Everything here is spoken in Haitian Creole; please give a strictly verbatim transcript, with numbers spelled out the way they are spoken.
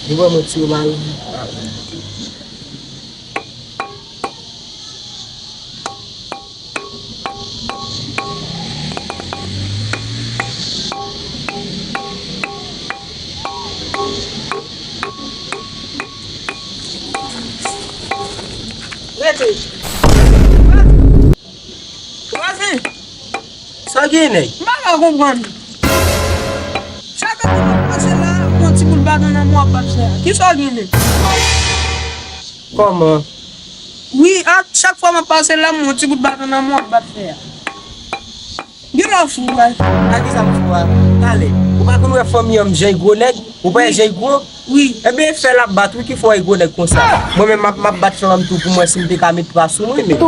Yo ban mwen ti mari. Rete. Vwazen. Sa gen, nèg? M pa ka konprann. Chak lè w ap pase la, yon ti bout baton nan men w ap bat fè a. Kisa w gen, nèg? Kòman? Wi, a chak fwa m ap pase la, yon ti bout baton nan men w ap bat fè a. Gen lè w fou, wè. A kisa m fou a? Talè. Ou pa konn wè fanmi an m jan l gwo, nèg? Ou pa wè jan l gwo? Wi. Ebyen, fè l ap bat, wi, ki fè w gwo nèg konsa. Mwen menm, m ap, m ap bat fè m tou pou mwen si m te ka met pa sou mwen, men.